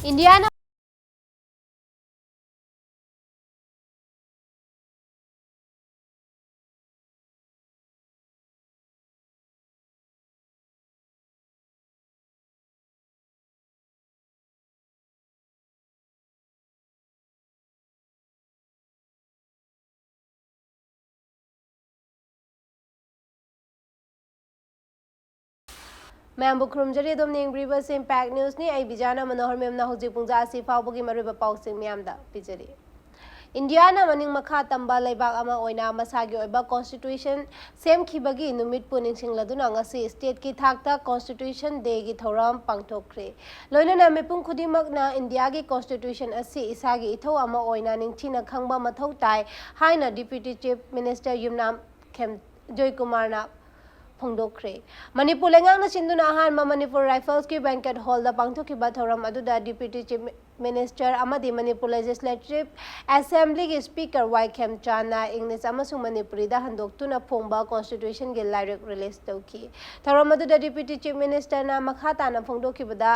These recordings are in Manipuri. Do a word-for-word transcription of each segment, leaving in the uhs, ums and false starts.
ꯏꯟꯗꯤꯌꯥꯅ ꯃꯌꯥꯝꯕꯨ ꯈꯨꯔꯨꯝꯖꯔꯤ꯫ ꯑꯗꯣꯝꯅ ꯌꯦꯡꯕꯤꯔꯤꯕꯁꯤ ꯏꯝꯄꯦꯛ ꯅ꯭ꯌꯨꯁꯅꯤ꯫ ꯑꯩ ꯕꯤꯖꯥꯅ ꯃꯅꯣꯍꯔ ꯃꯦꯝꯅ ꯍꯧꯖꯤꯛ ꯄꯨꯡ ꯑꯁꯤ ꯐꯥꯎꯕꯒꯤ ꯃꯔꯨꯑꯣꯏꯕ ꯄꯥꯎꯁꯤꯡ ꯃꯤꯌꯥꯝꯗ ꯄꯤꯖꯔꯤ꯫ ꯏꯟꯗꯤꯌꯥꯅ ꯃꯅꯤꯡ ꯃꯈꯥ ꯇꯝꯕ ꯂꯩꯕꯥꯛ ꯑꯃ ꯑꯣꯏꯅ ꯃꯁꯥꯒꯤ ꯑꯣꯏꯕ ꯀꯣꯟꯁꯇꯤꯇ꯭ꯌꯨꯁꯟ ꯁꯦꯝꯈꯤꯕꯒꯤ ꯅꯨꯃꯤꯠꯄꯨ ꯅꯤꯡꯁꯤꯡꯂꯗꯨꯅ ꯉꯁꯤ ꯁ꯭ꯇꯦꯠꯀꯤ ꯊꯥꯛꯇ ꯀꯣꯟꯁꯇꯤꯇ꯭ꯌꯨꯁꯟ ꯗꯦꯒꯤ ꯊꯧꯔꯝ ꯄꯥꯡꯊꯣꯛꯈ꯭ꯔꯦ꯫ ꯂꯣꯏꯅꯅ ꯃꯤꯄꯨꯝ ꯈꯨꯗꯤꯡꯃꯛꯅ ꯏꯟꯗꯤꯌꯥꯒꯤ ꯀꯣꯟꯁꯇꯤꯇ꯭ꯌꯨꯁꯟ ꯑꯁꯤ ꯏꯁꯥꯒꯤ ꯏꯊꯧ ꯑꯃ ꯑꯣꯏꯅ ꯅꯤꯡꯊꯤꯅ ꯈꯪꯕ ꯃꯊꯧ ꯇꯥꯏ ꯍꯥꯏꯅ ꯗꯤꯄ꯭ꯌꯨꯇꯤ ꯆꯤꯐ ꯃꯤꯅꯤꯁꯇꯔ ꯌꯨꯝꯅꯥꯝ ꯈꯦꯝ ꯖꯣꯏꯀꯨꯃꯥꯔꯅ ꯐꯣꯡꯗꯣꯛꯈ꯭ꯔꯦ꯫ ꯃꯅꯤꯄꯨꯔ ꯂꯩꯉꯥꯛꯅ ꯁꯤꯟꯗꯨꯅ ꯑꯍꯥꯟꯕ ꯃꯅꯤꯄꯨꯔ ꯔꯥꯏꯐꯜꯁꯀꯤ ꯕꯦꯡꯀꯦꯠ ꯍꯣꯜꯗ ꯄꯥꯡꯊꯣꯛꯈꯤꯕ ꯊꯧꯔꯝ ꯑꯗꯨꯗ ꯗꯤꯄ꯭ꯌꯨꯇꯤ ꯆꯤꯐ ꯃꯤꯅꯤꯁꯇꯔ ꯑꯃꯗꯤ ꯃꯅꯤꯄꯨꯔ ꯂꯦꯖꯤꯁꯂꯦꯇꯤꯚ ꯑꯦꯁꯦꯝꯕ꯭ꯂꯤꯒꯤ ꯁ꯭ꯄꯤꯀꯔ ꯋꯥꯏ ꯈꯦꯝꯆꯥꯟꯅ ꯏꯪꯂꯤꯁ ꯑꯃꯁꯨꯡ ꯃꯅꯤꯄꯨꯔꯤꯗ ꯍꯟꯗꯣꯛꯇꯨꯅ ꯐꯣꯡꯕ ꯀꯣꯟꯁꯇꯤꯇ꯭ꯌꯨꯁꯟꯒꯤ ꯂꯥꯏꯔꯤꯛ ꯔꯤꯂꯤꯖ ꯇꯧꯈꯤ꯫ ꯊꯧꯔꯝ ꯑꯗꯨꯗ ꯗꯤꯄ꯭ꯌꯨꯇꯤ ꯆꯤꯐ ꯃꯤꯅꯤꯁꯇꯔꯅ ꯃꯈꯥ ꯇꯥꯅ ꯐꯣꯡꯗꯣꯛꯈꯤꯕꯗ,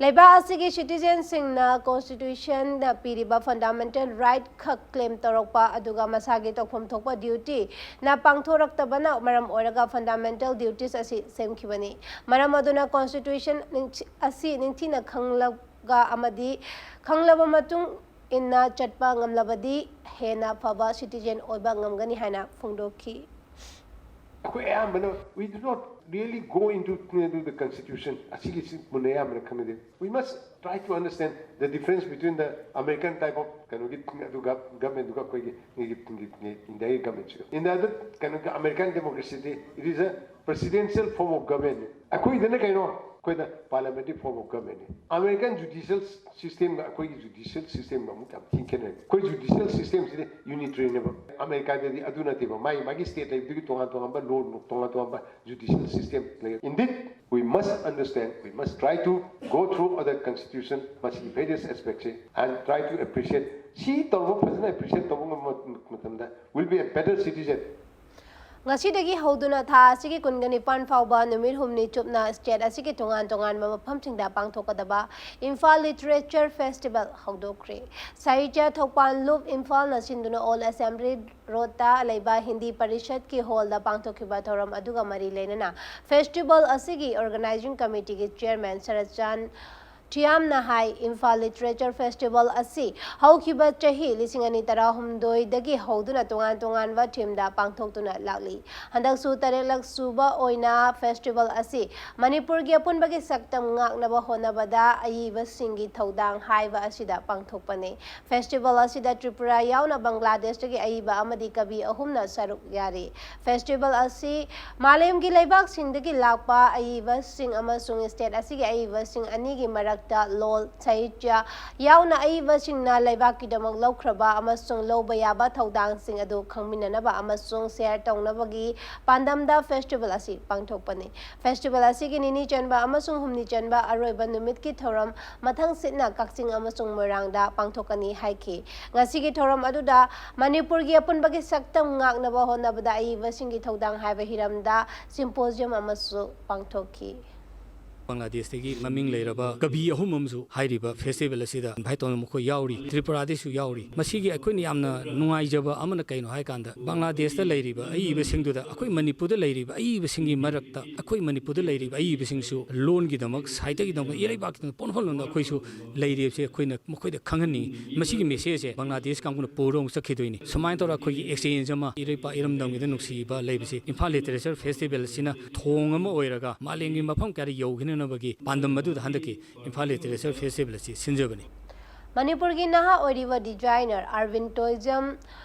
ꯂꯩꯕꯥꯛ ꯑꯁꯤꯒꯤ ꯁꯤꯇꯤꯖꯦꯟꯁꯤꯡꯅ ꯀꯣꯟꯁꯇꯤꯇ꯭ꯌꯨꯁꯟꯅ ꯄꯤꯔꯤꯕ ꯐꯟꯗꯥꯃꯦꯟꯇꯦꯜ ꯔꯥꯏꯠ ꯈꯛ ꯀ꯭ꯂꯦꯝ ꯇꯧꯔꯛꯄ, ꯑꯗꯨꯒ ꯃꯁꯥꯒꯤ ꯇꯧꯐꯝ ꯊꯣꯛꯄ ꯗ꯭ꯌꯨꯇꯤꯅ ꯄꯥꯡꯊꯣꯔꯛꯇꯕꯅ ꯃꯔꯝ ꯑꯣꯏꯔꯒ ꯐꯟꯗꯥꯃꯦꯟꯇꯦꯜ ꯗ꯭ꯌꯨꯇꯤꯁ ꯑꯁꯤ ꯁꯦꯝꯈꯤꯕꯅꯤ꯫ ꯃꯔꯝ ꯑꯗꯨꯅ ꯀꯣꯟꯁꯇꯤꯇ꯭ꯌꯨꯁꯟ ꯅꯤꯡꯊꯤ-, ꯑꯁꯤ ꯅꯤꯡꯊꯤꯅ ꯈꯪꯂꯒ ꯑꯃꯗꯤ ꯈꯪꯂꯕ ꯃꯇꯨꯡ ꯏꯟꯅ ꯆꯠꯄ ꯉꯝꯂꯕꯗꯤ ꯍꯦꯟꯅ ꯐꯕ ꯁꯤꯇꯤꯖꯦꯟ ꯑꯣꯏꯕ ꯉꯝꯒꯅꯤ ꯍꯥꯏꯅ ꯐꯣꯡꯗꯣꯛꯈꯤ꯫ ꯑꯩꯈꯣꯏ ꯑꯌꯥꯝꯕꯅ, we do not really go into, into the constitution. ꯑꯁꯤꯒꯤꯁꯤ ꯃꯨꯟꯅ ꯑꯌꯥꯝꯕꯅ ꯈꯪꯅꯗꯦ꯫ We must try to understand the difference between the American type of ꯀꯩꯅꯣꯒꯤ ꯑꯗꯨꯒ ꯒꯚꯔꯟꯃꯦꯟꯗꯨꯒ ꯑꯩꯈꯣꯏꯒꯤ ꯏꯟꯗꯤꯌꯥꯒꯤ ꯒꯚꯔꯟꯃꯦꯟꯁꯤꯒ꯫ In the other ꯀꯩꯅꯣꯒꯤ American democracy D, it is a presidential form of government꯫ ꯑꯩꯈꯣꯏꯗꯅ ꯀꯩꯅꯣ, ꯑꯩꯈꯣꯏꯅ parliamentary form of government ꯅꯤ꯫ American judicial system ꯒ ꯑꯩꯈꯣꯏꯒꯤ judicial system ꯒ ꯑꯃꯨꯛ ꯌꯥꯝ ꯊꯤꯅ ꯈꯦꯠꯅꯔꯦ꯫ ꯑꯩꯈꯣꯏ judicial system ꯁꯤꯗꯤ unitary ꯅꯦꯕ꯫ ꯑꯃꯦꯔꯤꯀꯥꯗꯗꯤ ꯑꯗꯨ ꯅꯠꯇꯦꯕ꯫ ꯃꯥꯒꯤ, ꯃꯥꯒꯤ state ꯂꯩꯕꯗꯨꯒꯤ ꯇꯣꯉꯥꯟ ꯇꯣꯉꯥꯟꯕ law, ꯇꯣꯉꯥꯟ ꯇꯣꯉꯥꯟꯕ judicial system ꯂꯩ꯫ Indeed, we must understand, we must try to go through other constitution, ꯃꯁꯤꯒꯤ various aspect say, and try to appreciate꯫ ꯁꯤ ꯇꯧꯔꯒ ꯐꯖꯅ appreciate ꯇꯧꯕ ꯉꯝꯕ ꯃꯇꯝꯗ, will be a better citizen꯫ ꯉꯁꯤꯗꯒꯤ ꯍꯧꯗꯨꯅ ꯊꯥ ꯑꯁꯤꯒꯤ ꯀꯨꯟꯒ ꯅꯤꯄꯥꯟ ꯐꯥꯎꯕ ꯅꯨꯃꯤꯠ ꯍꯨꯝꯅꯤ ꯆꯨꯞꯅ state ꯑꯁꯤꯒꯤ ꯇꯣꯉꯥꯟ ꯇꯣꯉꯥꯟꯕ ꯃꯐꯝꯁꯤꯡꯗ ꯄꯥꯡꯊꯣꯛꯀꯗꯕ ꯏꯝꯐꯥꯜ Literature Festival ꯍꯧꯗꯣꯛꯈ꯭ꯔꯦ꯫ ꯁꯥꯍꯤꯇ꯭ꯌ ꯊꯧꯄꯥꯟ ꯂꯨꯞ ꯏꯝꯐꯥꯜꯅ ꯁꯤꯟꯗꯨꯅ Old Assembly Roadꯇ ꯂꯩꯕ ꯍꯤꯟꯗꯤ ꯄꯔꯤꯁꯠꯀꯤ hallꯗ ꯄꯥꯡꯊꯣꯛꯈꯤꯕ ꯊꯧꯔꯝ ꯑꯗꯨꯒ ꯃꯔꯤ ꯂꯩꯅꯅ festival ꯑꯁꯤꯒꯤ organizing committeeꯒꯤ chairman ꯁꯔꯠꯆꯥꯟ ꯊꯤꯌꯥꯝꯅ ꯍꯥꯏ, ꯏꯝꯐꯥꯜ Literature Festival ꯑꯁꯤ ꯍꯧꯈꯤꯕ ꯆꯍꯤ ꯂꯤꯁꯤꯡ ꯑꯅꯤ ꯇꯔꯥꯍꯨꯝꯗꯣꯏꯗꯒꯤ ꯍꯧꯗꯨꯅ ꯇꯣꯉꯥꯟ ꯇꯣꯉꯥꯟꯕ themeꯗ ꯄꯥꯡꯊꯣꯛꯇꯨꯅ ꯂꯥꯛꯂꯤ꯫ ꯍꯟꯗꯛꯁꯨ ꯇꯔꯦꯠꯂꯛ ꯁꯨꯕ ꯑꯣꯏꯅ festival ꯑꯁꯤ ꯃꯅꯤꯄꯨꯔꯒꯤ ꯑꯄꯨꯟꯕꯒꯤ ꯁꯛꯇꯝ ꯉꯥꯛꯅꯕ ꯍꯣꯠꯅꯕꯗ ꯑꯏꯕꯁꯤꯡꯒꯤ ꯊꯧꯗꯥꯡ ꯍꯥꯏꯕ ꯑꯁꯤꯗ ꯄꯥꯡꯊꯣꯛꯄꯅꯤ꯫ Festival ꯑꯁꯤꯗ ꯇ꯭ꯔꯤꯄꯨꯔꯥ ꯌꯥꯎꯅ ꯕꯪꯒ꯭ꯂꯥꯗꯦꯁꯇꯒꯤ ꯑꯏꯕ ꯑꯃꯗꯤ ꯀꯕꯤ ꯑꯍꯨꯝꯅ ꯁꯔꯨꯛ ꯌꯥꯔꯤ꯫ Festival ꯑꯁꯤ ꯃꯥꯂꯦꯝꯒꯤ ꯂꯩꯕꯥꯛꯁꯤꯡꯗꯒꯤ ꯂꯥꯛꯄ ꯑꯏꯕꯁꯤꯡ ꯑꯃꯁꯨꯡ state ꯑꯁꯤꯒꯤ ꯑꯏꯕꯁꯤꯡ ꯑꯅꯤꯒꯤ ꯃꯔꯛꯇ ꯂꯣꯜ, ꯁꯥꯍꯤꯇ꯭ꯌ ꯌꯥꯎꯅ ꯑꯏꯕꯁꯤꯡꯅ ꯂꯩꯕꯥꯛꯀꯤꯗꯃꯛ ꯂꯧꯈ꯭ꯔꯕ ꯑꯃꯁꯨꯡ ꯂꯧꯕ ꯌꯥꯕ ꯊꯧꯗꯥꯡꯁꯤꯡ ꯑꯗꯨ ꯈꯪꯃꯤꯟꯅꯅꯕ ꯑꯃꯁꯨꯡ share ꯇꯧꯅꯕꯒꯤ ꯄꯥꯟꯗꯝꯗ festival ꯑꯁꯤ ꯄꯥꯡꯊꯣꯛꯄꯅꯤ꯫ Festival ꯑꯁꯤꯒꯤ ꯅꯤꯅꯤ ꯆꯟꯕ ꯑꯃꯁꯨꯡ ꯍꯨꯝꯅꯤ ꯆꯟꯕ ꯑꯔꯣꯏꯕ ꯅꯨꯃꯤꯠꯀꯤ ꯊꯧꯔꯝ ꯃꯊꯪꯁꯤꯠꯅ ꯀꯛꯆꯤꯡ ꯑꯃꯁꯨꯡ ꯃꯣꯏꯔꯥꯡꯗ ꯄꯥꯡꯊꯣꯛꯀꯅꯤ ꯍꯥꯏꯈꯤ꯫ ꯉꯁꯤꯒꯤ ꯊꯧꯔꯝ ꯑꯗꯨꯗ ꯃꯅꯤꯄꯨꯔꯒꯤ ꯑꯄꯨꯟꯕꯒꯤ ꯁꯛꯇꯝ ꯉꯥꯛꯅꯕ ꯍꯣꯠꯅꯕꯗ ꯑꯏꯕꯁꯤꯡꯒꯤ ꯊꯧꯗꯥꯡ ꯍꯥꯏꯕ ꯍꯤꯔꯝꯗ symposium ꯑꯃꯁꯨ ꯄꯥꯡꯊꯣꯛꯈꯤ꯫ ꯕꯪꯒ꯭ꯂꯥꯗꯦꯁꯇꯒꯤ ꯃꯃꯤꯡ ꯂꯩꯔꯕ ꯀꯕꯤ ꯑꯍꯨꯝ ꯑꯃꯁꯨ ꯍꯥꯏꯔꯤꯕ festival ꯑꯁꯤꯗ invite ꯇꯧꯅ ꯃꯈꯣꯏ ꯌꯥꯎꯔꯤ꯫ ꯇ꯭ꯔꯤꯄꯨꯔꯥꯗꯩꯁꯨ ꯌꯥꯎꯔꯤ꯫ ꯃꯁꯤꯒꯤ ꯑꯩꯈꯣꯏꯅ ꯌꯥꯝꯅ ꯅꯨꯡꯉꯥꯏꯖꯕ ꯑꯃꯅ ꯀꯩꯅꯣ ꯍꯥꯏꯀꯥꯟꯗ, ꯕꯪꯒ꯭ꯂꯥꯗꯦꯁꯇ ꯂꯩꯔꯤꯕ ꯑꯏꯕꯁꯤꯡꯗꯨꯗ ꯑꯩꯈꯣꯏ ꯃꯅꯤꯄꯨꯔꯗ ꯂꯩꯔꯤꯕ ꯑꯏꯕꯁꯤꯡꯒꯤ ꯃꯔꯛꯇ ꯑꯩꯈꯣꯏ ꯃꯅꯤꯄꯨꯔꯗ ꯂꯩꯔꯤꯕ ꯑꯏꯕꯁꯤꯡꯁꯨ ꯂꯣꯟꯒꯤꯗꯃꯛ, ꯁꯥꯍꯤꯇ꯭ꯌꯒꯤꯗꯃꯛ, ꯏꯔꯩꯕꯥꯛꯀꯤꯗꯃꯛ ꯄꯣꯟꯍꯣꯟꯂꯣꯝꯗ ꯑꯩꯈꯣꯏꯁꯨ ꯂꯩꯔꯤꯕꯁꯦ ꯑꯩꯈꯣꯏꯅ ꯃꯈꯣꯏꯗ ꯈꯪꯍꯟꯅꯤꯡꯉꯤ꯫ ꯃꯁꯤꯒꯤ message ꯁꯦ ꯕꯪꯒ꯭ꯂꯥꯗꯦꯁ ꯀꯥꯡꯕꯨꯅ ꯄꯨꯔꯒ ꯑꯃꯨꯛ ꯆꯠꯈꯤꯗꯣꯏꯅꯤ꯫ ꯁꯨꯃꯥꯏꯅ ꯇꯧꯔꯒ ꯑꯩꯈꯣꯏꯒꯤ exchange ꯑꯃ, ꯏꯔꯩꯄꯥꯛ ꯏꯔꯝꯗꯝꯒꯤꯗ ꯅꯨꯡꯁꯤꯕ ꯂꯩꯕꯁꯦ ꯏꯝꯐꯥꯜ Literature Festival ꯑꯁꯤꯅ ꯊꯣꯡ ꯑꯃ ꯑꯣꯏꯔꯒ ꯃꯥꯂꯦꯝꯒꯤ ꯃꯐꯝ ꯀꯌꯥꯗ ꯌꯧꯈꯤꯅꯅꯕꯒꯤ ꯄꯥꯟꯗꯝ ꯑꯗꯨꯗ ꯍꯟꯗꯛꯀꯤ ꯏꯝꯐꯥꯜ Literature Festival ꯑꯁꯤ ꯁꯤꯟꯖꯕꯅꯤ꯫ ꯃꯅꯤꯄꯨꯔꯒꯤ ꯅꯍꯥ ꯑꯣꯏꯔꯤꯕ designer Arvind Toijam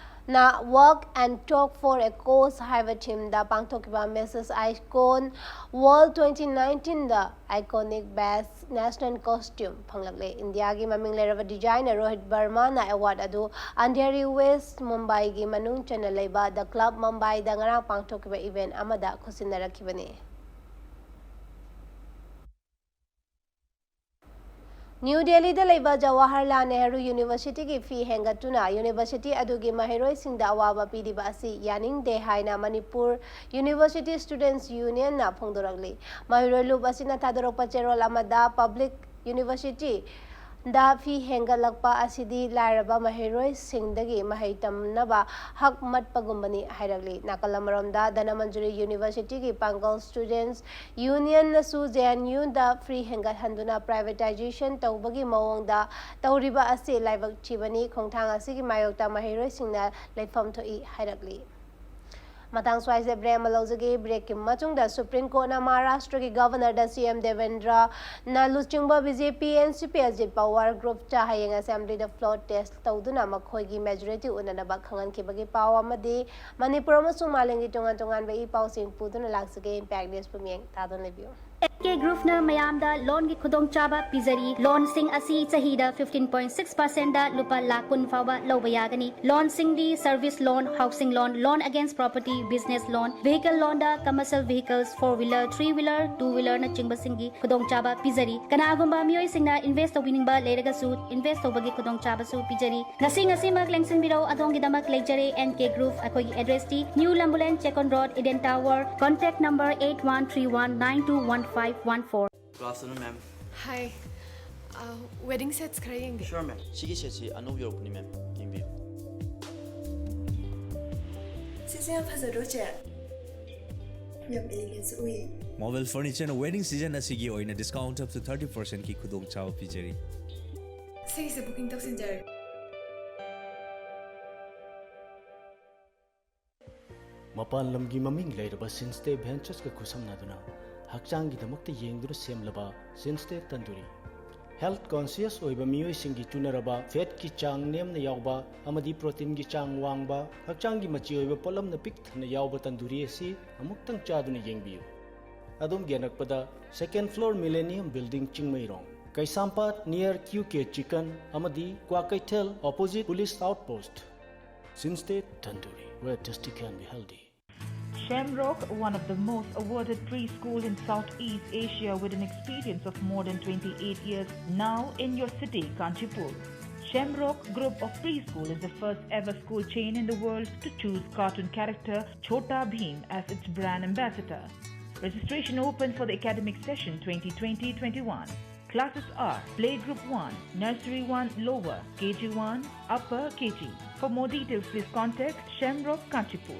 ꯅ Walk and Talk for a Cause ꯍꯥꯏꯕ themeꯗ ꯄꯥꯡꯊꯣꯛꯈꯤꯕ Mrs Icon World twenty nineteenꯗ Iconic Best National Costume ꯐꯪꯂꯛꯂꯦ꯫ ꯏꯟꯗꯤꯌꯥꯒꯤ ꯃꯃꯤꯡ ꯂꯩꯔꯕ designer ꯔꯣꯍꯤꯠ ꯕꯔꯃꯥꯅ award ꯑꯗꯨ ꯑꯟꯙꯦꯔꯤ ꯋꯦꯁ꯭ꯠ ꯃꯨꯝꯕꯥꯏꯒꯤ ꯃꯅꯨꯡ ꯆꯟꯅ ꯂꯩꯕ The Club ꯃꯨꯝꯕꯥꯏꯗ ꯉꯔꯥꯡ ꯄꯥꯡꯊꯣꯛꯈꯤꯕ event ꯑꯃꯗ ꯈꯨꯠꯁꯤꯟꯅꯔꯛꯈꯤꯕꯅꯤ꯫ ꯅ꯭ꯌꯨ ꯗꯦꯜꯂꯤꯗ ꯂꯩꯕ ꯖꯋꯥꯍꯔꯂꯥꯜ ꯅꯦꯍꯔꯨ ꯌꯨꯅꯤꯚꯔꯁꯤꯇꯤꯒꯤ ꯐꯤ ꯍꯦꯟꯒꯠꯇꯨꯅ ꯌꯨꯅꯤꯚꯔꯁꯤꯇꯤ ꯑꯗꯨꯒꯤ ꯃꯍꯩꯔꯣꯏꯁꯤꯡꯗ ꯑꯋꯥꯕ ꯄꯤꯔꯤꯕ ꯑꯁꯤ ꯌꯥꯅꯤꯡꯗꯦ ꯍꯥꯏꯅ ꯃꯅꯤꯄꯨꯔ ꯌꯨꯅꯤꯚꯔꯁꯤꯇꯤ ꯁ꯭ꯇꯨꯗꯦꯟꯠꯁ ꯌꯨꯅꯤꯌꯟꯅ ꯐꯣꯡꯗꯣꯔꯛꯂꯤ꯫ ꯃꯍꯩꯔꯣꯏ ꯂꯨꯞ ꯑꯁꯤꯅ ꯊꯥꯗꯣꯔꯛꯄ ꯆꯦꯔꯣꯜ ꯑꯃꯗ ꯄꯕ꯭ꯂꯤꯛ ꯌꯨꯅꯤꯚꯔꯁꯤꯇꯤꯗ ꯐꯤ ꯍꯦꯟꯒꯠꯂꯛꯄ ꯑꯁꯤꯗꯤ ꯂꯥꯏꯔꯕ ꯃꯍꯩꯔꯣꯏꯁꯤꯡꯗꯒꯤ ꯃꯍꯩ ꯇꯝꯅꯕ ꯍꯛ ꯃꯠꯄꯒꯨꯝꯕꯅꯤ ꯍꯥꯏꯔꯛꯂꯤ꯫ ꯅꯥꯀꯜ ꯑꯃꯔꯣꯝꯗ ꯙꯅꯃꯟꯖꯨꯔꯤ ꯌꯨꯅꯤꯚꯔꯁꯤꯇꯤꯒꯤ ꯄꯥꯡꯒꯜ ꯁ꯭ꯇꯨꯗꯦꯟꯠꯁ ꯌꯨꯅꯤꯌꯟꯅꯁꯨ ꯖꯦ ꯑꯦꯟ ꯌꯨꯗ ꯐꯤ ꯍꯦꯟꯒꯠꯍꯟꯗꯨꯅ ꯄ꯭ꯔꯥꯏꯚꯦꯇꯥꯏꯖꯦꯁꯟ ꯇꯧꯕꯒꯤ ꯃꯑꯣꯡꯗ ꯇꯧꯔꯤꯕ ꯑꯁꯤ ꯂꯥꯏꯕꯛ ꯊꯤꯕꯅꯤ꯫ ꯈꯣꯡꯊꯥꯡ ꯑꯁꯤꯒꯤ ꯃꯥꯌꯣꯛꯇ ꯃꯍꯩꯔꯣꯏꯁꯤꯡꯅ ꯂꯩꯐꯝ ꯊꯣꯛꯏ ꯍꯥꯏꯔꯛꯂꯤ꯫ ꯃꯇꯥꯡ ꯁ꯭ꯋꯥꯏꯁꯦ ꯕ꯭ꯔꯦꯛ ꯑꯃ ꯂꯧꯖꯒꯦ꯫ ꯕ꯭ꯔꯦꯛꯀꯤ ꯃꯇꯨꯡꯗ ꯁꯨꯄ꯭ꯔꯤꯝ ꯀꯣꯔꯠꯅ ꯃꯍꯥꯔꯥꯁꯇ꯭ꯔꯒꯤ ꯒꯚꯔꯅꯔꯗ ꯁꯤ ꯑꯦꯝ ꯗꯦꯕꯦꯟꯗ꯭ꯔꯅ ꯂꯨꯆꯤꯡꯕ B J P N C ꯄꯤ ꯑꯖꯤꯠ ꯄꯋꯥꯔ ꯒ꯭ꯔꯨꯞꯇ ꯍꯌꯦꯡ ꯑꯁꯦꯝꯕ꯭ꯂꯤꯗ ꯐ꯭ꯂꯣꯔ ꯇꯦꯁ ꯇꯧꯗꯨꯅ ꯃꯈꯣꯏꯒꯤ ꯃꯦꯖꯣꯔꯤꯇꯤ ꯎꯅꯅꯕ ꯈꯪꯍꯟꯈꯤꯕꯒꯤ ꯄꯥꯎ ꯑꯃꯗꯤ ꯃꯅꯤꯄꯨꯔ ꯑꯃꯁꯨꯡ ꯃꯥꯂꯦꯝꯒꯤ ꯇꯣꯉꯥꯟ ꯇꯣꯉꯥꯟꯕ ꯏ ꯄꯥꯎꯁꯤꯡ ꯄꯨꯗꯨꯅ ꯂꯥꯛꯆꯒꯦ꯫ ꯏꯝꯄꯦꯛ ꯅ꯭ꯌꯨꯁꯄꯨ ꯃꯤꯠꯌꯦꯡ ꯇꯥꯗꯨꯅ ꯂꯩꯕꯤꯌꯨ꯫ ꯑꯦꯟ ꯀꯦ ꯒ꯭ꯔꯨꯞꯅ ꯃꯌꯥꯝꯗ ꯂꯣꯟꯒꯤ ꯈꯨꯗꯣꯡꯆꯥꯕ ꯄꯤꯖꯔꯤ꯫ ꯂꯣꯟꯁꯤꯡ ꯑꯁꯤ ꯆꯍꯤꯗ ꯐꯤꯐꯇꯤꯟ ꯄꯣꯏꯟ ꯁꯤꯛꯁ ꯄꯥꯔꯁꯦꯟꯗ ꯂꯨꯄꯥ ꯂꯥꯈ ꯀꯨꯟ ꯐꯥꯎꯕ ꯂꯧꯕ ꯌꯥꯒꯅꯤ꯫ ꯂꯣꯟꯁꯤꯡꯗꯤ service loan, housing loan, loan against property, business loan, vehicle ꯂꯣꯟꯗ commercial vehicles, four wheeler, three wheeler, two ꯋꯤꯂꯔꯅꯆꯤꯡꯕꯁꯤꯡꯒꯤ ꯈꯨꯗꯣꯡꯆꯥꯕ ꯄꯤꯖꯔꯤ꯫ ꯀꯅꯥꯒꯨꯝꯕ ꯃꯤꯑꯣꯏꯁꯤꯡꯅ ꯏꯟꯚꯦꯁ ꯇꯧꯕꯤꯅꯤꯡꯕ ꯂꯩꯔꯒꯁꯨ ꯏꯟꯚꯦꯁ ꯇꯧꯕꯒꯤ ꯈꯨꯗꯣꯡꯆꯥꯕꯁꯨ ꯄꯤꯖꯔꯤ꯫ ꯉꯁꯤ ꯉꯁꯤꯃꯛ ꯂꯦꯡꯁꯤꯟꯕꯤꯔꯧ, ꯑꯗꯣꯝꯒꯤꯗꯃꯛ ꯂꯩꯖꯔꯦ ꯑꯦꯟ ꯀꯦ ꯒ꯭ꯔꯨꯞ꯫ ꯑꯩꯈꯣꯏꯒꯤ address new Lambulane, Chekon road, Eden tower. Contact number eight one three one nine two one five one four. Good afternoon, ma'am. Hi. Uh, wedding sets ꯈꯔ ꯌꯦꯡꯒꯦ꯫ Sure, ma'am. ꯁꯤꯒꯤ ꯁꯦꯠꯁꯤ ꯑꯅꯧꯕ ꯌꯧꯔꯛꯄꯅꯤ, ma'am. ꯌꯦꯡꯕꯤꯌꯨ꯫ ꯁꯤꯁꯦ ꯌꯥꯝ ꯐꯖꯗ꯭ꯔꯣ, ꯆꯦ? ꯌꯥꯝ elegant ꯁꯨ ꯎꯏ꯫ ꯃꯣꯕꯤꯜ ꯐꯔꯅꯤꯆꯔꯅ wedding season ꯑꯁꯤꯒꯤ ꯑꯣꯏꯅ discount up to thirty percent ꯀꯤ ꯈꯨꯗꯣꯡꯆꯥꯕ ꯄꯤꯖꯔꯤ꯫ ꯁꯤꯒꯤꯁꯦ booking ꯇꯧꯁꯤꯟꯖꯔꯒꯦ꯫ ꯃꯄꯥꯟ ꯂꯝꯒꯤ ꯃꯃꯤꯡ ꯂꯩꯔꯕ ꯁꯤꯟꯁꯇꯦ ꯚꯦꯟꯆꯔꯁꯀ ꯈꯨꯠꯁꯝꯅꯗꯨꯅ ꯍꯛꯆꯥꯡꯒꯤꯗꯃꯛꯇ ꯌꯦꯡꯗꯨꯅ ꯁꯦꯝꯂꯕ ꯁꯤꯟꯁꯇꯦ ꯇꯟꯗꯨꯔꯤ꯫ ꯍꯦꯜꯊ ꯀꯣꯟꯁꯤꯌꯁ ꯑꯣꯏꯕ ꯃꯤꯑꯣꯏꯁꯤꯡꯒꯤ ꯆꯨꯅꯔꯕ ꯐꯦꯠꯀꯤ ꯆꯥꯡ ꯅꯦꯝꯅ ꯌꯥꯎꯕ ꯑꯃꯗꯤ ꯄ꯭ꯔꯣꯇꯤꯟꯒꯤ ꯆꯥꯡ ꯋꯥꯡꯕ, ꯍꯛꯆꯥꯡꯒꯤ ꯃꯆꯤ ꯑꯣꯏꯕ ꯄꯣꯠꯂꯝꯅ ꯄꯤꯛ ꯊꯟꯅ ꯌꯥꯎꯕ ꯇꯟꯗꯨꯔꯤ ꯑꯁꯤ ꯑꯃꯨꯛꯇꯪ ꯆꯥꯗꯨꯅ ꯌꯦꯡꯕꯤꯌꯨ꯫ ꯑꯗꯣꯝꯒꯤ ꯑꯅꯛꯄꯗ second floor Millennium Building, Chingmeirong, ꯀꯩꯁꯥꯝꯄꯥꯠ near Q K Chicken ꯑꯃꯗꯤ Kwakeithel opposite police outpost꯫ ꯁꯤꯟꯁꯇꯦ tandoori, where tasty can be healthy꯫ Shamrock, one of the most awarded preschools in Southeast Asia with an experience of more than twenty-eight years, now in your city, Kanchipur. Shamrock Group of Preschool is the first ever school chain in the world to choose cartoon character Chhota Bheem as its brand ambassador. Registration open for the academic session twenty twenty twenty-one. Classes are Playgroup one, Nursery one Lower, K G one, Upper K G. For more details, please contact Shamrock Kanchipur.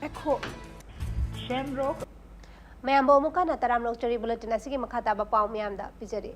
Echo. Shamrock. ꯃꯌꯥꯝꯕꯨ ꯑꯃꯨꯛ ꯍꯟꯅ ꯇꯔꯥꯝꯅ ꯑꯣꯛꯆꯔꯤ꯫ Bulletin ꯑꯁꯤꯒꯤ ꯃꯈꯥ ꯇꯥꯕ ꯄꯥꯎ ꯃꯌꯥꯝꯗ ꯄꯤꯖꯔꯤ꯫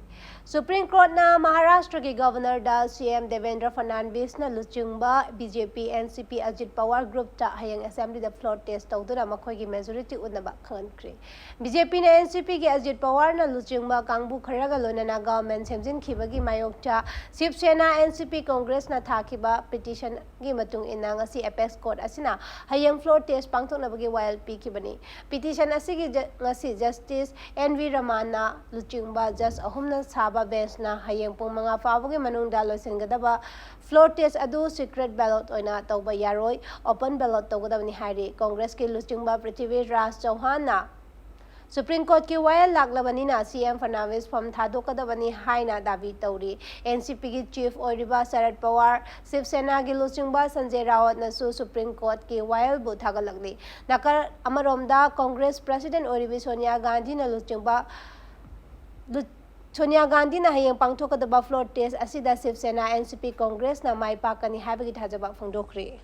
Supreme Courtꯅ ꯃꯍꯥꯔꯥꯁꯇ꯭ꯔꯒꯤ Governorꯗ C M ꯗꯦꯕꯦꯟꯗ꯭ꯔ ꯐꯔꯅꯥꯟꯗꯤꯁꯅ ꯂꯨꯆꯤꯡꯕ B J P N C P Ajit Pawar groupꯇ ꯍꯌꯦꯡ Assemblyꯗ floor test ꯇꯧꯗꯨꯅ ꯃꯈꯣꯏꯒꯤ majority ꯎꯠꯅꯕ ꯈꯪꯍꯟꯈ꯭ꯔꯦ꯫ B J Pꯅ N C Pꯒꯤ Ajit Pawarꯅ ꯂꯨꯆꯤꯡꯕ ꯀꯥꯡꯕꯨ ꯈꯔꯒ ꯂꯣꯏꯅꯅ government ꯁꯦꯝꯖꯤꯟꯈꯤꯕꯒꯤ ꯃꯥꯌꯣꯛꯇ Shiv Sena, N C P, Congressꯅ ꯊꯥꯈꯤꯕ petitionꯒꯤ ꯃꯇꯨꯡ ꯏꯟꯅ ꯉꯁꯤ apex court ꯑꯁꯤꯅ ꯍꯌꯦꯡ floor test ꯄꯥꯡꯊꯣꯛꯅꯕꯒꯤ ꯋꯥꯌꯦꯜ ꯄꯤꯈꯤꯕꯅꯤ꯫ Petition ꯑꯁꯤꯒꯤ ꯖ-, ꯉꯁꯤ Justice N V Ramanꯅ ꯂꯨꯆꯤꯡꯕ judge ꯑꯍꯨꯝꯅ ꯁꯥꯕ benchꯅ ꯍꯌꯦꯡ ꯄꯨꯡ ꯃꯉꯥ ꯐꯥꯎꯕꯒꯤ ꯃꯅꯨꯡꯗ ꯂꯣꯏꯁꯤꯟꯒꯗꯕ floor test ꯑꯗꯨ secret ballot ꯑꯣꯏꯅ ꯇꯧꯕ ꯌꯥꯔꯣꯏ, open ballot ꯇꯧꯒꯗꯕꯅꯤ ꯍꯥꯏꯔꯤ꯫ Congressꯀꯤ ꯂꯨꯆꯤꯡꯕ ꯄ꯭ꯔꯤꯊꯤꯕꯤꯔꯥꯖ ꯆꯧꯍꯥꯟꯅ Supreme Courtꯀꯤ ꯋꯥꯌꯦꯜ ꯂꯥꯛꯂꯕꯅꯤꯅ C M ꯐꯔꯅꯥꯟꯗꯤꯁ ꯐꯝ ꯊꯥꯗꯣꯛꯀꯗꯕꯅꯤ ꯍꯥꯏꯅ ꯗꯥꯕꯤ ꯇꯧꯔꯤ꯫ N C Pꯒꯤ chief ꯑꯣꯏꯔꯤꯕ ꯁꯔꯠ ꯄꯋꯥꯔ, Shiv Senaꯒꯤ ꯂꯨꯆꯤꯡꯕ ꯁꯟꯖꯦ ꯔꯥꯋꯠꯅꯁꯨ Supreme Courtꯀꯤ ꯋꯥꯌꯦꯜꯕꯨ ꯊꯥꯒꯠꯂꯛꯂꯤ꯫ ꯅꯥꯀꯜ ꯑꯃꯔꯣꯝꯗ Congress president ꯑꯣꯏꯔꯤꯕꯤ ꯁꯣꯅꯤꯌꯥ ꯒꯥꯟꯙꯤꯅ ꯂꯨꯆꯤꯡꯕ ꯂꯨ-, ꯁꯣꯅꯤꯌꯥ ꯒꯥꯟꯙꯤꯅ ꯍꯌꯦꯡ ꯄꯥꯡꯊꯣꯛꯀꯗꯕ floor test ꯑꯁꯤꯗ Shiv Sena, N C P, Congressꯅ ꯃꯥꯏ ꯄꯥꯛꯀꯅꯤ ꯍꯥꯏꯕꯒꯤ ꯊꯥꯖꯕ ꯐꯣꯡꯗꯣꯛꯈ꯭ꯔꯤ꯫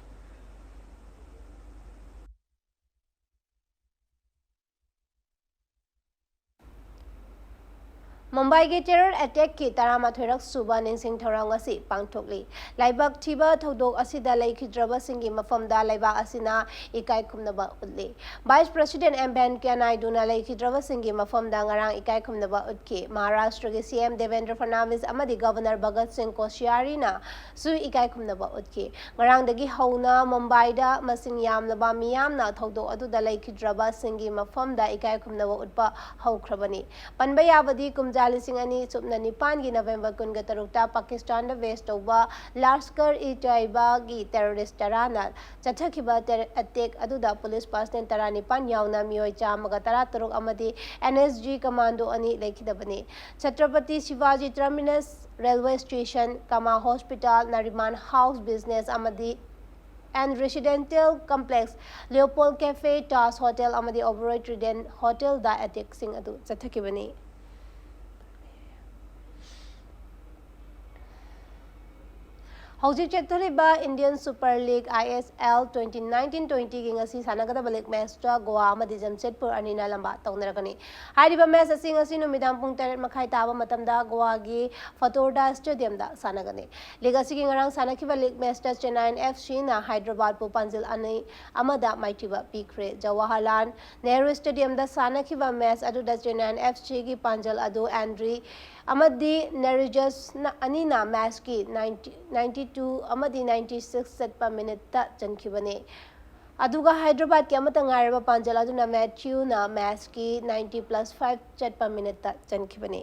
ꯃꯨꯝꯕꯥꯏꯒꯤ terror attackꯀꯤ ꯇꯔꯥꯃꯥꯊꯣꯏꯔꯛ ꯁꯨꯕ ꯅꯤꯡꯁꯤꯡ ꯊꯧꯔꯝ ꯉꯁꯤ ꯄꯥꯡꯊꯣꯛꯂꯤ꯫ ꯂꯥꯏꯕꯛ ꯊꯤꯕ ꯊꯧꯗꯣꯛ ꯑꯁꯤꯗ ꯂꯩꯈꯤꯗ꯭ꯔꯕꯁꯤꯡꯒꯤ ꯃꯐꯝꯗ ꯂꯩꯕꯥꯛ ꯑꯁꯤꯅ ꯏꯀꯥꯏ ꯈꯨꯝꯅꯕ ꯎꯠꯂꯤ꯫ Vice President M Venkaiah Naiduꯅ ꯂꯩꯈꯤꯗ꯭ꯔꯕꯁꯤꯡꯒꯤ ꯃꯐꯝꯗ ꯉꯔꯥꯡ ꯏꯀꯥꯏ ꯈꯨꯝꯅꯕ ꯎꯠꯈꯤ꯫ ꯃꯍꯥꯔꯥꯁꯇ꯭ꯔꯒꯤ C M ꯗꯦꯕꯦꯟꯗ꯭ꯔ ꯐꯔꯅꯥꯟꯗꯤꯁ ꯑꯃꯗꯤ Governor ꯚꯒꯠ ꯁꯤꯡ ꯀꯣꯁꯤꯌꯥꯔꯤꯅꯁꯨ ꯏꯀꯥꯏ ꯈꯨꯝꯅꯕ ꯎꯠꯈꯤ꯫ ꯉꯔꯥꯡꯗꯒꯤ ꯍꯧꯅ ꯃꯨꯝꯕꯥꯏꯗ ꯃꯁꯤꯡ ꯌꯥꯝꯂꯕ ꯃꯤꯌꯥꯝꯅ ꯊꯧꯗꯣꯛ ꯑꯗꯨꯗ ꯂꯩꯈꯤꯗ꯭ꯔꯕꯁꯤꯡꯒꯤ ꯃꯐꯝꯗ ꯏꯀꯥꯏ ꯈꯨꯝꯅꯕ ꯎꯠꯄ ꯍꯧꯈ꯭ꯔꯕꯅꯤ꯫ ꯄꯟꯕ ꯌꯥꯕꯗꯤ ꯀꯨꯝꯖꯥ ꯂꯤꯁꯤꯡ ꯑꯅꯤ ꯁꯨꯞꯅ ꯅꯤꯄꯥꯟꯒꯤ ꯅꯕꯦꯝꯕꯔ ꯀꯨꯟꯒ ꯇꯔꯨꯛꯇ ꯄꯥꯀꯤꯁꯇꯥꯟꯗ ꯕꯦꯁ ꯇꯧꯕ ꯂꯥꯁꯀꯔ-ꯏ-ꯇꯣꯏꯕꯥꯒꯤ ꯇꯦꯔꯣꯔꯤꯁ ꯇꯔꯥꯅ ꯆꯠꯊꯈꯤꯕ ꯇꯦꯔ-, ꯑꯦꯇꯦꯛ ꯑꯗꯨꯗ ꯄꯨꯂꯤꯁ ꯄꯥꯔꯁꯅꯦꯜ ꯇꯔꯥꯅꯤꯄꯥꯟ ꯌꯥꯎꯅ ꯃꯤꯑꯣꯏ ꯆꯥꯝꯃꯒ ꯇꯔꯥꯇꯔꯨꯛ ꯑꯃꯗꯤ ꯑꯦꯟ ꯑꯦꯁ ꯖꯤ ꯀꯃꯥꯟꯗꯣ ꯑꯅꯤ ꯂꯩꯈꯤꯗꯕꯅꯤ꯫ ꯆꯇ꯭ꯔꯄꯇꯤ ꯁꯤꯕꯥꯖꯤ terminus railway station, Cama hospital, Nariman house business ꯑꯃꯗꯤ and residential complex, Leopold cafe, Taj hotel ꯑꯃꯗꯤ ꯑꯣꯕꯔꯣꯏ ꯇ꯭ꯔꯤꯗꯦꯟ ꯍꯣꯇꯦꯜꯗ ꯑꯦꯇꯦꯛꯁꯤꯡ ꯑꯗꯨ ꯆꯠꯊꯈꯤꯕꯅꯤ꯫ ꯍꯧꯖꯤꯛ ꯆꯠꯊꯔꯤꯕ Indian super league, I S L, twenty nineteen ꯇ꯭ꯋꯦꯟꯇꯤꯒꯤ ꯉꯁꯤ ꯁꯥꯟꯅꯒꯗꯕ ꯂꯤꯒ ꯃꯦꯆꯇ ꯒꯣꯋꯥ ꯑꯃꯗꯤ ꯖꯝꯁꯦꯗꯄꯨꯔ ꯑꯅꯤꯅ ꯂꯝꯕꯥ ꯇꯧꯅꯔꯒꯅꯤ꯫ ꯍꯥꯏꯔꯤꯕ ꯃꯦꯆ ꯑꯁꯤ ꯉꯁꯤ ꯅꯨꯃꯤꯗꯥꯡ ꯄꯨꯡ ꯇꯔꯦꯠ ꯃꯈꯥꯏ ꯇꯥꯕ ꯃꯇꯝꯗ ꯒꯣꯋꯥꯒꯤ ꯐꯇꯣꯔꯗꯥ ꯁ꯭ꯇꯦꯗꯤꯌꯝꯗ ꯁꯥꯟꯅꯒꯅꯤ꯫ ꯂꯤꯒ ꯑꯁꯤꯒꯤ ꯉꯔꯥꯡ ꯁꯥꯟꯅꯈꯤꯕ ꯂꯤꯒ ꯃꯦꯆꯇ ꯆꯦꯟꯅꯥꯏꯟ ꯑꯦꯐ ꯁꯤꯅ ꯍꯥꯏꯗ꯭ꯔꯕꯥꯗꯄꯨ ꯄꯥꯟꯖꯤꯜ ꯑꯅꯤ ꯑꯃꯗ ꯃꯥꯏꯊꯤꯕ ꯄꯤꯈ꯭ꯔꯦ꯫ ꯖꯋꯥꯍꯔꯂꯥꯜ ꯅꯦꯍꯔꯨ ꯁ꯭ꯇꯦꯗꯤꯌꯝꯗ ꯁꯥꯟꯅꯈꯤꯕ ꯃꯦꯆ ꯑꯗꯨꯗ ꯆꯦꯟꯅꯥꯏꯟ ꯑꯦꯐ ꯁꯤꯒꯤ ꯄꯥꯟꯖꯜ ꯑꯗꯨ ꯑꯦꯟꯗ꯭ꯔꯤ ꯑꯃꯗꯤ ꯅꯦꯔꯤꯖꯁꯅ ꯑꯅꯤꯅ ꯃꯦꯆꯀꯤ ꯅꯥꯏꯟꯇꯤ, ꯅꯥꯏꯟꯇꯤ ꯇꯨ ꯑꯃꯗꯤ ꯅꯥꯏꯟꯇꯤ ꯁꯤꯛꯁ ꯆꯠꯄ ꯃꯤꯅꯤꯠꯇ ꯆꯟꯈꯤꯕꯅꯤ꯫ ꯑꯗꯨꯒ ꯍꯥꯏꯗ꯭ꯔꯕꯥꯗꯀꯤ ꯑꯃꯠꯇ ꯉꯥꯏꯔꯕ ꯄꯥꯟꯖꯜ ꯑꯗꯨꯅ ꯃꯦꯊ꯭ꯌꯨꯅ ꯃꯦꯆꯀꯤ ꯅꯥꯏꯟꯇꯤ ꯄ꯭ꯂꯁ ꯐꯥꯏꯚ ꯆꯠꯄ ꯃꯤꯅꯤꯠꯇ ꯆꯟꯈꯤꯕꯅꯤ꯫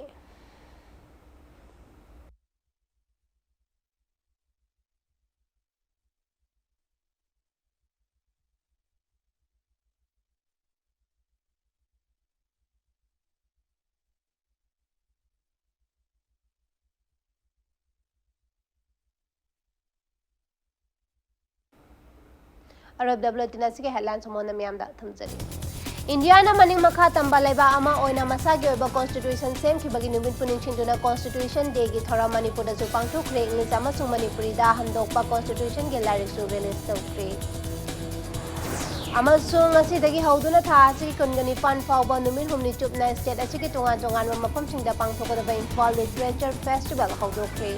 ꯑꯔꯣꯏꯕꯗ ꯕꯨꯂꯦꯇꯤꯟ ꯑꯁꯤꯒꯤ ꯍꯦꯗꯂꯥꯏꯟꯁ ꯑꯃꯨꯛ ꯍꯟꯅ ꯃꯤꯌꯥꯝꯗ ꯊꯝꯖꯔꯤ꯫ ꯏꯟꯗꯤꯌꯥꯅ ꯃꯅꯤꯡ ꯃꯈꯥ ꯇꯝꯕ ꯂꯩꯕꯥꯛ ꯑꯃ ꯑꯣꯏꯅ ꯃꯁꯥꯒꯤ ꯑꯣꯏꯕ ꯀꯣꯟꯁꯇꯤꯇ꯭ꯌꯨꯁꯟ ꯁꯦꯝꯈꯤꯕꯒꯤ ꯅꯨꯃꯤꯠꯄꯨ ꯅꯤꯡꯁꯤꯡꯗꯨꯅ ꯀꯣꯟꯁꯇꯤꯇ꯭ꯌꯨꯁꯟ ꯗꯦꯒꯤ ꯊꯧꯔꯝ ꯃꯅꯤꯄꯨꯔꯗꯁꯨ ꯄꯥꯡꯊꯣꯛꯈ꯭ꯔꯦ꯫ ꯏꯪꯂꯤꯁ ꯑꯃꯁꯨꯡ ꯃꯅꯤꯄꯨꯔꯤꯗ ꯍꯟꯗꯣꯛꯄ ꯀꯣꯟꯁꯇꯤꯇ꯭ꯌꯨꯁꯟꯒꯤ ꯂꯥꯏꯔꯤꯛꯁꯨ ꯔꯤꯂꯤꯖ ꯇꯧꯈ꯭ꯔꯦ꯫ ꯑꯃꯁꯨꯡ ꯉꯁꯤꯗꯒꯤ ꯍꯧꯗꯨꯅ ꯊꯥ ꯑꯁꯤꯒꯤ ꯀꯨꯟꯒ ꯅꯤꯄꯥꯟ ꯐꯥꯎꯕ ꯅꯨꯃꯤꯠ ꯍꯨꯝꯅꯤ ꯆꯨꯞꯅ ꯁ꯭ꯇꯦꯠ ꯑꯁꯤꯒꯤ ꯇꯣꯉꯥꯟ ꯇꯣꯉꯥꯟꯕ ꯃꯐꯝꯁꯤꯡꯗ ꯄꯥꯡꯊꯣꯛꯀꯗꯕ ꯏꯝꯐꯥꯜ ꯂꯤꯇꯔꯦꯆꯔ ꯐꯦꯁꯇꯤꯚꯦꯜ ꯍꯧꯗꯣꯛꯈ꯭ꯔꯦ꯫